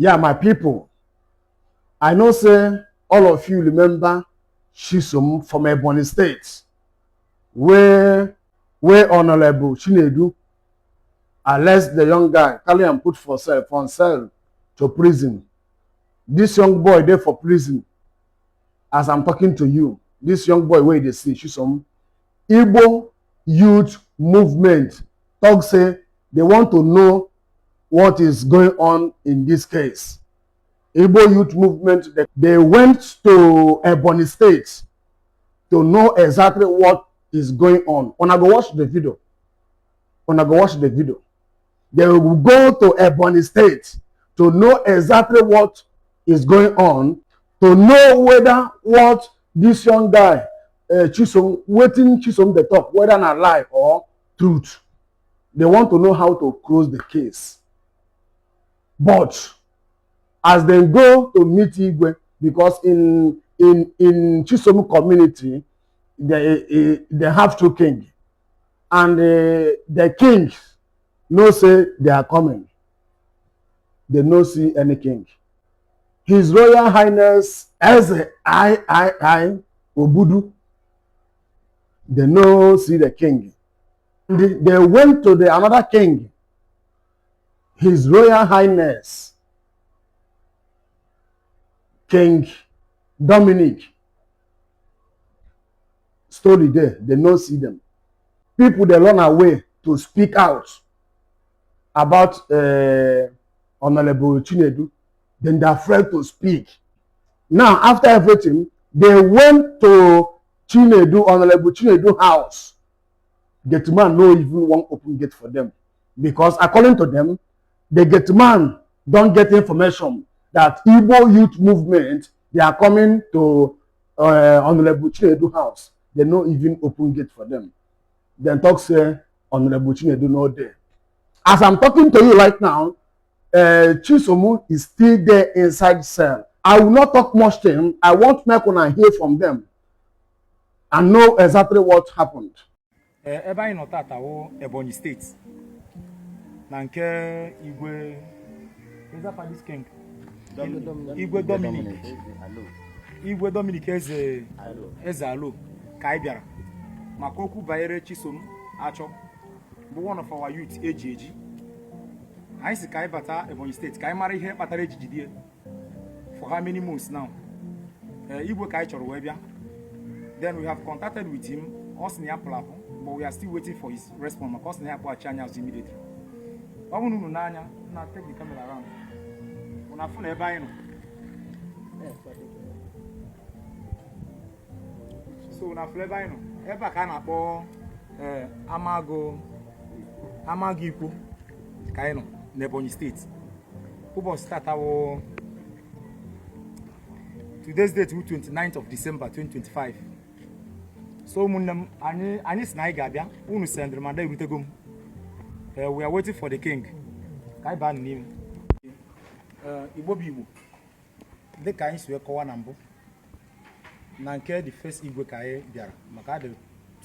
Yeah, my people, I know say all of you remember Chisom from Ebonyi State, where Honorable Chinedu arrest the young guy, carry am put for cell, from cell to prison. This young boy dey for prison as I'm talking to you. This young boy wey you dey see, Chisom, Igbo Youth Movement talk say they want to know what is going on in this case. Igbo Youth Movement, they went to Ebonyi State to know exactly what is going on. Una go watch the video. Una go watch the video. They will go to Ebonyi State to know exactly what is going on, to know whether what this young guy, Chisom, wetin Chisom dey talk, whether na lie or truth. They want to know how to close the case. But as dem go to meet Igwe, because in Chisom community, they have two king, and the kings know say they are coming. They no see any king. His Royal Highness Eze III Obudu, they no see the king. They went to the another king, His Royal Highness King Dominic. Story there, they no see them. People dey run away to speak out about Honorable Chinedu. Then they're afraid to speak. Now, after everything, they went to Chinedu, Honorable Chinedu house. Gate man no even wan open gate for them, because according to them, the gate man don get information that Igbo Youth Movement, they are coming to Honorable Chinedu house. They no even open gate for them. Dem talk say Honorable Chinedu no dey. As I'm talking to you right now, Chisom is still there inside cell. I will not talk much to him. I want make una hear from them and know exactly what happened. Ee, ebe anyị nọ tata wụ Ebonyi Steeti na nke Igwe Eze King, Igwe Dominic, Igwe Dominic Eze Eze Alo, ka anyị bịara maka okwu banyere Chisom Achọ, bụ one of our youth eji eji. Anyị si ka anyị bata Ebonyi Steeti ka anyị mara ihe kpatara eji jide for how many months now. Ee, Igwe ka anyị chọrọ wee bịa. Then we have contacted with him. Ọ sị na ya pụrụ apụ, but we are still waiting for his response, maka ọ sị na ya akpọghachi anyị azụ immediately. Ọ bụrụ na unu n'anya na take the camera around, unu afụ na ebe anyị nọ. So unu afụ ebe anyị nọ, ebe a ka a na-akpọ ee Amagụ, Amagụ Ikwo, ka anyị nọ n'Ebonyi Steeti. Ụbọchị tata wụ today's date wụ 29th of December 2025. So ụmụnne m, anyị si na anyị ga-abịa, unu sendịrị ma erutego m. We are waiting for the king ka anyị baa n'ime. Igbo bụ Igbo, dịka anyị si wee kọwa na mbụ, na nke the first Igwe ka anyị bịara maka the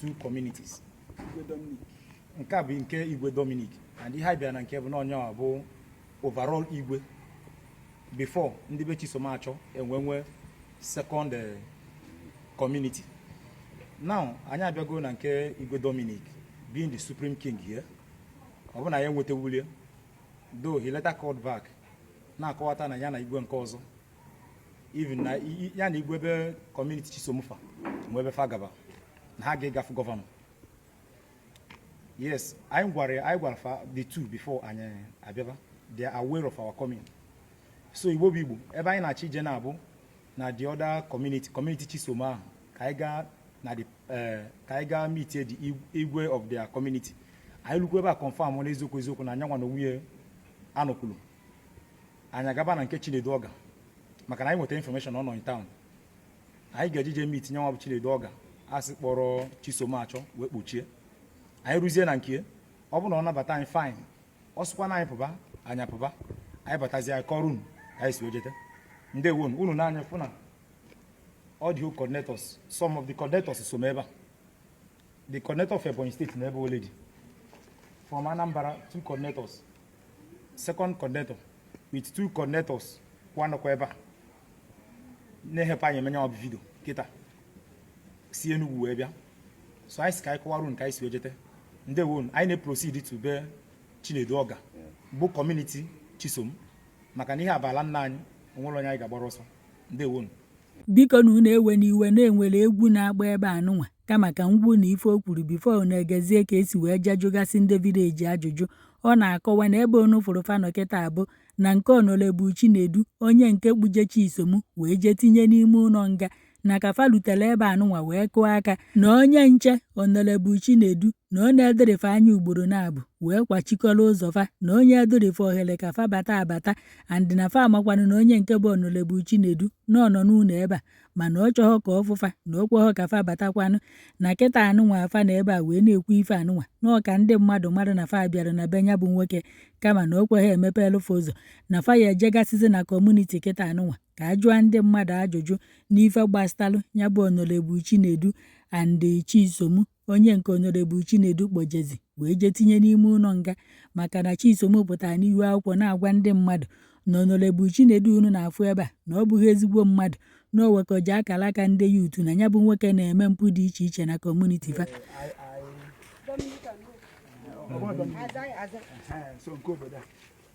two communities. Nke a bụ nke Igwe Dominic, and ihe anyị bịara na nke bụ na onye a bụ overall Igwe before ndị be Chisom Achọ enwe nwe second community. Now anyị abịago na nke Igwe Dominic, being the supreme king here. Ọ bụ na ya enwetawulie, though he later called back na-akọwata na ya na igwe nke ọzọ, even na ya na igwe ebe community Chisomufa nwe ebe fa gaba na ha ga-egafe gọvanọ. Yes, anyị gwara ya, anyị gwara fa the two before anyị abịaba. They are aware of our coming. So Igbo bụ Igbo, ebe anyị na-achọ ije na-abụ na the other community, community Chisom ahụ, ka anyị gaa na the ka anyị gaa meet the igwe of their community. Anyị lukwu ebe a, confirm n'eziokwu eziokwu na anyanwa na onwunye anọkwulu. Anyị agaba na nke Chinedu Ọga, maka na anyị nwetara information ọ nọ in town. Anyị ga-eje je meet nyanwa bụ Chinedu Ọga, asị kpọrọ Chisom Achọ wee kpochie. Anyị rụzie na nke ọ bụ na ọ nabata anyị, fine. Ọ sịkwa na anyị pụba, anyị apụba. Anyị batazie, anyị kọrọ unu ka anyị si wee jete. Ndewo unu n'anya fụ na all the whole coordinators, some of the coordinators so m ebe a. The coordinator of Ebonyi State na ebe already, from Anambra, two coordinators, second coordinator. With two coordinators kwa nọkwa ebe a na-ehepụ anyị emenye ọbụ video kịta si Enugu wee bịa. So anyị si ka anyị kọwara unu ka anyị si wee jete. Ndewo unu. Anyị na-eproceed to be Chinedu Ọga bụ community Chisom, maka na ihe abala nna anyị, onwere onye anyị ga-agbara ọsọ. Ndewo unu. Biko na unu ewe n'iwe na-enwere egwu na-agba ebe anụnwa, kama ka m gwuo na ife o kwuru before unu egezie ka esi wee jee jụgasị ndị village ajụjụ. Ọ na-akọwa na ebe unu fụrụ fanọ kịta abụ na nke Honourable Chinedu, onye nke kpuje Chisom wee jee tinye n'ime ụlọ nga, na ka fa lutere ebe anụnwa wee kụọ aka na onye nche Honourable Chinedu na ọ na-ederife anya ugboro na-abụ wee kwachikọrọ ụzọ fa, na onye ederife ohere ka fa bata abata, and na fa amakwanụ na onye nke bụ Honourable Chinedu na ọ nọ n'ụlọ ebe a, mana ọ chọghọ ka ọ fụfa na o kweghọ ka fa batakwanụ. Na kịta anụnwa afa na ebe a wee na-ekwu ife anụnwa na ọ ka ndị mmadụ mara na fa bịara na be ya bụ nwoke, kama na o kweghị emepelu fa ụzọ, na fa ya ejegasịzi na community kịta anụnwa ka a jụọ ndị mmadụ ajụjụ n'ife gbasatalụ ya bụ Honourable Chinedu and Chisom, onye nke Honourable Chinedu kpọjezi wee jee tinye n'ime ụlọ nga, maka na Chisom pụtara n'ihu akwụkwọ na-agwa ndị mmadụ na Honourable Chinedu unu na-afụ ebe a na ọ bụghị ezigbo mmadụ, na o wekọji akara aka ndị youth, na ya bụ nwoke na-eme mpụ dị iche iche na community fa. So nke obodo a,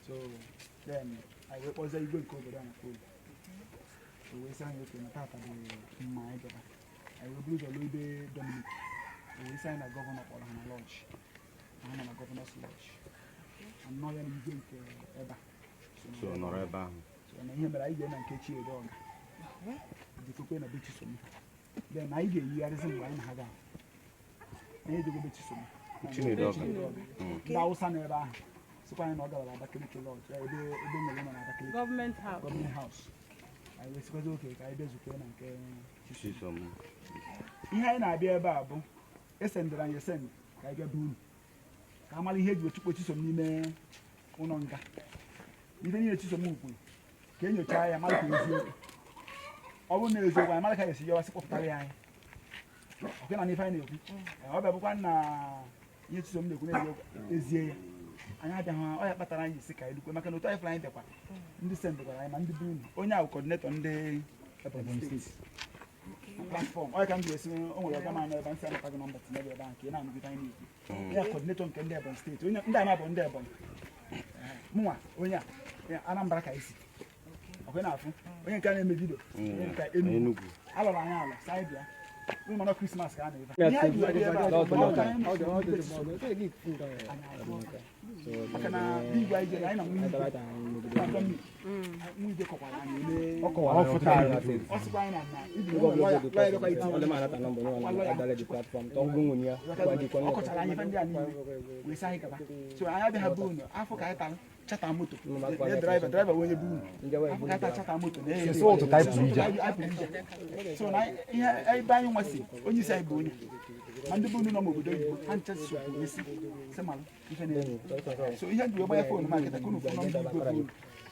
so then anyị wee kpọzie igwe nke obodo a na phone, o wee sị anyị oke na tata dị mma anyị bịara. Anyị wee buru ụzọ lụọ ebe Dominic, o wee sị anyị na governor kpọrọ ha na lodge, na ha nọ na governor's lodge anọ ya na igwe nke ebe a. So nọrọ ebe ahụ. So na ihe mere anyị ga na nke Chinedu Ọga dịkwekwe na be Chisom, then anyị ga-eyigharịzi mgbe anyị na ha ga anyị ejego be Chisom. Chinedu Ọga. Ndị Awụsa nọ ebe ahụ sịkwa anyị na ọ gawara Abakaliki lodge, ebe ebe nwere nọ na Abakaliki. Government House. Government House. Anyị wee sịkwazi oke ka anyị bịa zukọ na nke Chisom. Chisom. Ihe anyị na-abịa ebe a bụ esendịrị anyị esend ka anyị bịa be unu ka a mara ihe eji wee Chisom n'ime ụlọ nga. Ife niile Chisom kwuru ka enyocha ya, mara ka eziokwu ọ bụrụ na eziokwu, anyị mara ka anyị esi yọwa sị kpọpụtara ya anyị ọkwe na ife anyị na-ekwu. Ọ bịa bụkwa na ihe Chisom na-ekwu na-eziokwu ezie ya, anyị abịaghị. Ọ ya kpatara anyị ji sị ka anyị lukwe, maka na otu anyị fụrụ anyị bịakwa, ndị sendịkwara anyị ma ndị be unu. Onye ahụ coordinator ndị Ebonyi State platform, ọ ya ka m ji esi o nwere ọga m anọ ebe nsị anata gị nọmba tinye gị ebe ahụ ka ị na-anụgide anyị na-ekwu ya. Coordinator nke ndị Ebonyi State, onye ndị a na-abụ ndị Ebonyi, mụnwa onye a onye Anambra ka isi ọkwe na-afụ onye nke a na-eme video, onye nke Enugu. Enugu. Alọrọ anyị alọ sị anyị bịa ụmụ mana Christmas ka a na-ebe ihe anyị ji wee bịa ebe a bụ ọ ka anyị nọ n'ikpe Chisom. Anyị agụọ maka na igwe anyị jere, anyị na nwunye igwe na Dominic, nwa igwe kọkwara anyị ole. Ọ kọwara Ọ fụtara. Ọ sịkwa anyị na ibi lawyer lawyer bịakwa itinye ọ kọchara anyị ife ndị a niile wee sị anyị gaba. So anyị abịaghị be unu afọ ka anyị tara charter moto na driver driver onye be unu afọ ka anyị tara charter moto na Since ụtụtụ anyị pụrụ ije. anyị pụrụ ije. So na ihe ebe anyị nwa si onye isi anyị bụ onye ma ndị be unu nọ n'obodo oyibo ha ncha so wee si malụ ife na-eme. So ihe ji wee gbanye phone ma kịta ka unu fụ nọmba igwe bụ unu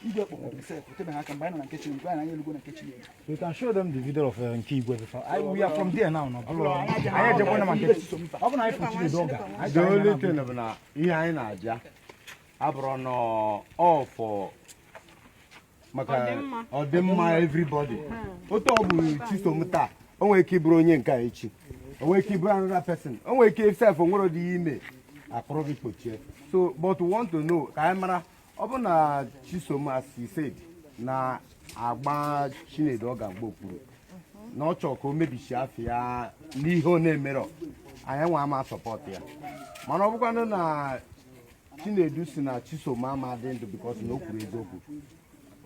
igwe kpọkwuru sef otebeghị aka mgbe anyị nọ na nke Chineke, mgbe anyị na anyị elugo na nke Chineke. You can show them the video of nke igwe before. We are from there now. No, anyị ejekwa na ma nke ọ bụ na anyị fụ Chinedu Ọga. Anyị The chọrọ only ịna thing bụ na ihe anyị na-aja abụrụ nọ all for maka Ọdịmma. ọdịmma everybody. Otu ọ bụ Chisom taa, o nwere ike ịbụrụ onye nke a echi, o nwere ike ịbụrụ another person, o nwere ike sef o nwere ụdị ime akpụrụ gị kpochie. So but we want to know ka anyị mara ọ bụ na Chisom, as he said, na agba Chinedu ọ ga-agba okpuru na ọ chọrọ ka o mebichi afọ ya n'ihe ọ na-emerọ, anyị nwa ama support ya. Mana ọ bụkwanụ na Chinedu si na Chisom ama dị ndụ because na o kwuru eziokwu,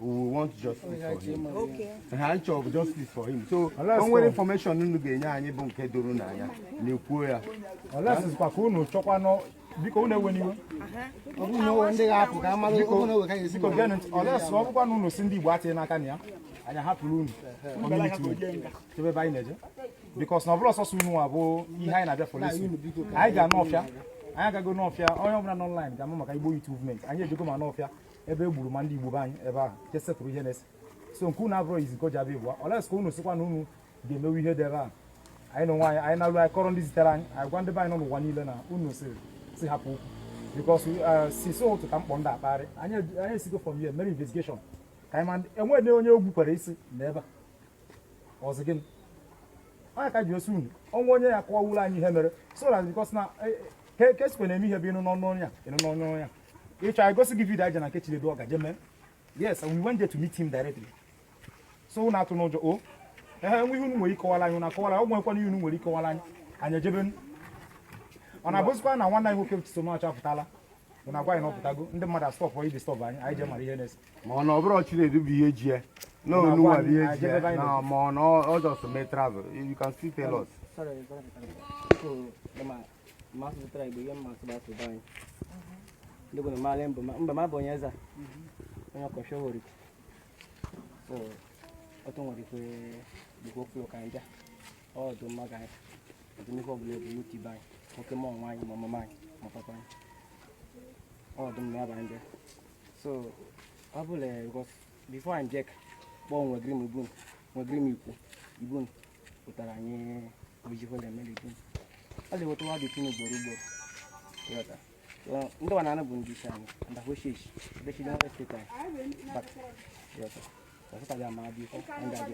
we want justice for him. Ha chọrọ justice for him. So o nwere information unu ga-enye anyị bụ nke doro n'anya na-ekwuo ya. Unless ka unu chọkwanụ, biko unu ewe n'iwe. Ọ bụrụ na o nwere ndị ga-apụ ka amara, ọ bụrụ na o nwere ka anyị esi. Biko geenụ ntị. Unless ọ bụkwa na unu si ndị Igbo atịghị n'aka na ya, anyị ahapụrụ unu community unu chebe ebe anyị na-eje, because na ọ bụrụ ọsọsọ unu nwa bụ ihe anyị na-abịa for lesson. Anyị ga n'ọfịa, anyị agago n'ọfịa. Onye ọbụla nọ online ga-ama maka Igbo Youth Movement. Anyị ejego ma n'ọfịa ebe e gburu ma ndị Igbo be anyị ebe ahụ je setụrụ ihe na-ese. So nke unu abụrụ izi nke o ji abịa Igbo, unless ka unu sịkwa na unu ga-emewe ihe dị ebe a. Anyị na onwe anyị, anyị na-alụ, anyị kọrọ ndị zitere anyị, anyị gwa ndị be anyị nọ n'ụwa niile na unu si si hapụ okwu. Because since ụtụtụ ka mkpọ ndị akpagharị anyị, anyị esigo from here mere investigation ka anyị ma enweghị onye egwu kwere isi na ebe a ọzọ. Gịnị onye ka ji osi unu ọnwa onye ya kọwawuru anyị ihe mere, so that because na ka esikwe na-eme ihe bụ ịnụ n'ọnụ onye a, ịnụ n'ọnụ onye a. Ịchọ anyị gosi gị video anyị je na nke Chinedu ọ gaje mee. Yes, we went there to meet him directly. So unu atụ n'ụjọ o ehe enwe ihe unu nwere ịkọwara anyị, unu akọwara. Ọ nwekwana ihe unu nwere ịkọwara anyị, anyị ejebe. Ọ na-abụzikwa na nwanne anyị nwoke Chisom Achọ apụtala, bụ na agwa anyị na ọ pụtago, ndị mmadụ astop ịdisturb anyị, anyị jee mara ihe na-ese. Ma ọ na ọ bụrụ Chinedu bụ ihe ji ya na Na onunwa agwa bụ ihe anyị, ji ya ebe anyị na nọ. Ma ọ na ọ just mee travel, you can still tell us. Sorry, sorry, sorry. Biko, ma ma asụpụtara Igbo ihe mma asụba asụba anyị. Ndị bụ na maala mbụ mba ma bụ onye eze a, onye ọkọchị nwere. So, ọtụ nwere ikwe dịkwa okwu ka anyị bịa. Ọ dị mma ka anyị ọdị n'ihe ọbụla ebu n'uche ibe anyị, nwoke ma nwaanyị, ma ọmụma anyị, ma papa anyị. Ọ dị mma ya bụ anyị bịa. So, ọ bụla because before anyị bịa kpọọ nwegiri m ibun, nwegiri m ikwu ibun pụtara anyị ojikwele emere ibun. Ọ dị wetụwa dị tinu ugboro ugboro. Ịghọta? So, ndị wa na-anụ bụ ndị isi anyị, and ahụ shish, ebe shi dị steeti anyị. But, ịghọta? Ọsịta ga ama dị ifo, ndị adị.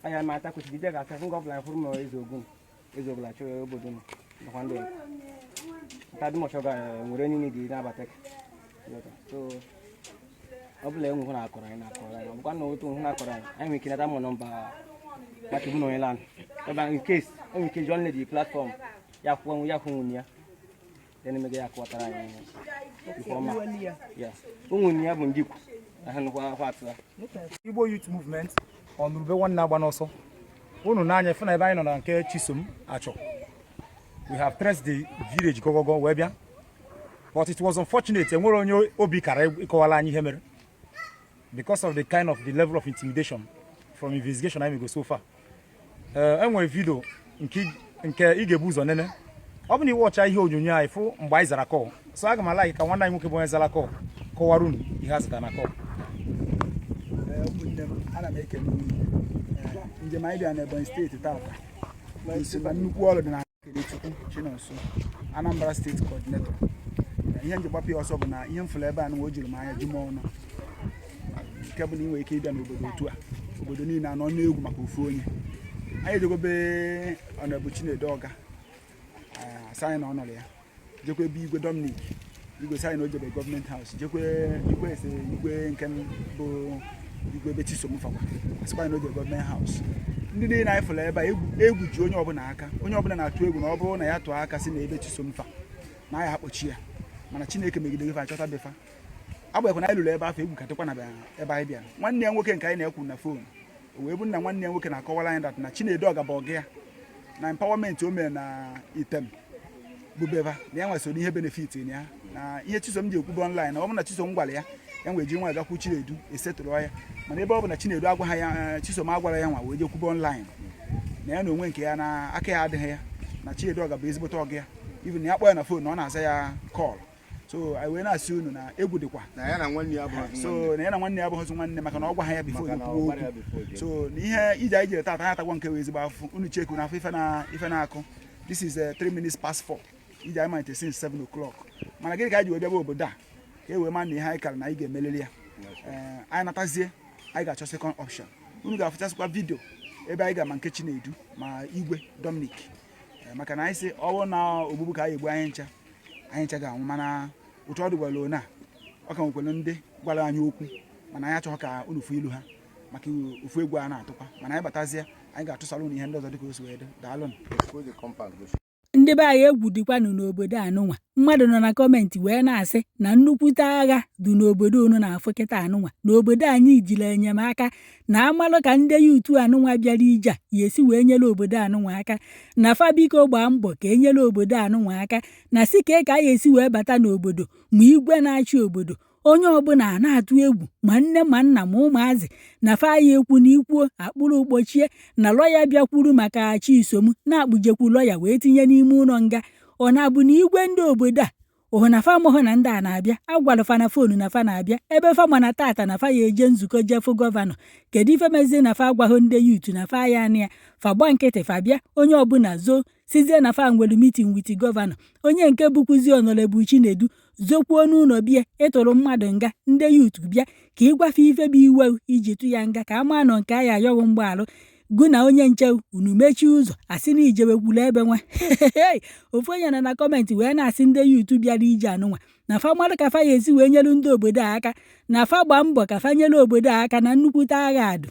Anyị ama ata kwesịrị ije ga-asa ngwa ọbụla anyị hụrụ ma eze ogun, eze ogun achọ obodo nọ, nakwa ndị ya. Nta dị mọchọ ga nwere onye dị na-abata. Ịghọta? So, ọ bụla enwe hụ na-akọrọ anyị na-akọrọ anyị, ọ bụkwa na otu hụ na-akọrọ anyị, anyị nwere ike nata mụ nọmba maka ibu na onye land. Ebe in case, o nwere ike join the platform, ya kwuo ya kwuo nwunye ya. Then emege ya kọwatara anyị ife ọma. Ya. Ụmụnne ya bụ ndị ikwu. Ahụ nụkwa akwa atụla. Igbo Youth Movement ọnụrụbe nwanne agba n'ọsọ. Unu n'anya fụ na ebe anyị nọ na nke Chisom Achọ, we have traced the village gogogo wee bịa, but it was unfortunate, enwere onye obi kara ịkọwara anyị ihe mere because of the kind of the level of intimidation from investigation anyị mego so far. Ee, enwere video nke ị ga-ebu ụzọ nene. Ọ bụ na iwọcha ihe onyonyo anyị fụ mgbe anyị zara call, so aga m ala ka nwanne anyị nwoke bụ onye zara call kọwara unu ihe a zụtara na call. Ee, ụmụnne m, ana m ekele unu. Ee, njem anyị bịara n'Ebonyi Steeti tata gosi na nnukwu ọrụ dị na Kelechukwu Chinonso, Anambra State Coordinator. Ee, ihe nji gbapụ ya ọsọ bụ na ihe m fụrụ ebe a nwa o juru m anya, ju m ọnụ, nke bụ na ị nwere ike ịbịa n'obodo otu a, obodo niile anọ n'egwu maka ofu onye. Anyị ejegobe ọnọbụ Chinedu Ọga, asị anyị na ọ nọrọ ya, jekwe ebe Igwe Dominic, igwe sị anyị na o jebe Government House, jekwe igwe ese igwe nke bụ igwe ebe Chisom fakwa, asịkwa anyị na o jebe Government House. Ndị niile anyị fụrụ ebe a, egwu ji onye ọbụla aka. Onye ọbụla na-atụ egwu na ọ bụrụ na ya tụọ aka si na ebe Chisom fa na ya akpọchi ya. Mana Chineke megide gị fa achọta befa. Agbanyeghị na anyị lụrụ ebe afọ, egwu ka dịkwa na ebe anyị bịara. Nwanne ya nwoke nke anyị na-ekwu na phone, o wee bụ na nwanne ya nwoke na-akọwara anyị that na Chinedu Ọga bụ ọga ya na empowerment o mere na item bụ beva na ya nwesịrị ihe benefit na ya na ihe Chisom ji ekwube online, na ọ bụ na Chisom gwara ya, ya nwee ji nwa gakwu Chinedu esetụrụ ya. Mana ebe ọ bụ na Chinedu agwa ya, Chisom agwara ya nwa wee je kwube online na ya na onwe nke ya na aka ya adịghị ya, na Chinedu Ọga bụ ezigbote ọga ya, even na ya kpọọ ya na phone na ọ na-aza ya call. So anyị wee na-asị unu na egwu dịkwa. Na ya na nwanne ya abụghịzi so nwanne. Na ya na nwanne ya abụghịzi nwanne, maka na ọ gwa ha ya before Maka na ọ kwuo gwara ya okwu. before je. So na ihe ije anyị jere tata, anyị atagwa nke wee ezigbo afụfụ. Unu cheku na afọ ife na ife na-akụ. This is 3 minutes past 4. Ije anyị malite since 7 o'clock. Mana gịnị ka anyị ji wee bịaba obodo a? Ka e wee ma na ihe anyị kara na anyị ga-emelili ya. Ee, anyị natazie, anyị ga-achọ second option. Unu ga-afụchasịkwa video ebe anyị ga ma nke Chinedu ma Igwe Dominic. Ee, maka na anyị sị ọ bụrụ na ogbugbu ka anyị egbu, anyị ncha, anyị ncha ga-anwụ. Mana otu ọ dịgwara one a, ọ ka nwekwara ndị gwara anyị okwu, mana anyị achọghị ka unu fụ ilu ha maka ofu egwu a na-atụkwa. Mana anyị batazie, anyị ga-atụsara unu ihe ndị ọzọ dịka o si wee dị. Daalụnụ. Go the compound go. Ndị be anyị, egwu dịkwanụ n'obodo anụnwa. Mmadụ nọ na comment wee na-asị na nnukwute agha dị n'obodo unu na-afụ kịta anụnwa. N'obodo anyị jiri enyemaka na amalụ ka ndị youth anụnwa bịara ije a ya esi wee nyere obodo anụnwa aka, na fa biko gbaa mbọ ka enyere obodo anụnwa aka, na si ka ka a ya esi wee bata n'obodo ma igwe na-achị obodo. Onye ọbụla a na-atụ egwu, ma nne ma nna ma ụmụazị, na fa ya ekwu na ikwuo akpụrụ kpochie, na lọya bịakwuru maka Chisom na-akpụjekwu lọya wee tinye n'ime ụlọ nga. Ọ na-abụ na igwe ndị obodo a Ụhụ na fa amụhụ na ndị a na-abịa agwalụ fa na phone na fa na-abịa ebe fa ma na tata na fa ya eje nzukọ jefu governor. Kedu ife mezie na fa agwaghị ndị youth na fa ya anị ya? Fa gba nkịtị, fa bịa, onye ọbụla zoo, sizie na fa nwere meeting with governor. Onye nke bụkwuzi Honourable Chinedu zokwuo n'ụlọ bie. Ịtụrụ mmadụ nga, ndị youth bịa ka ịgwafe ife bụ iwe iji tụ ya nga, ka a maa nọ nke a ya ayọghị mgbaalụ gụ na onye nche unu mechie ụzọ, asị na ijewekwuru ebe nwa. Ofu onye nọ na comment wee na-asị ndị youth bịara ije anụnwa na fa marụ ka fa ya esi wee nyelu ndị obodo a aka, na fa gbaa mbọ ka fa nyelu obodo a aka na nnukwute agha adụ.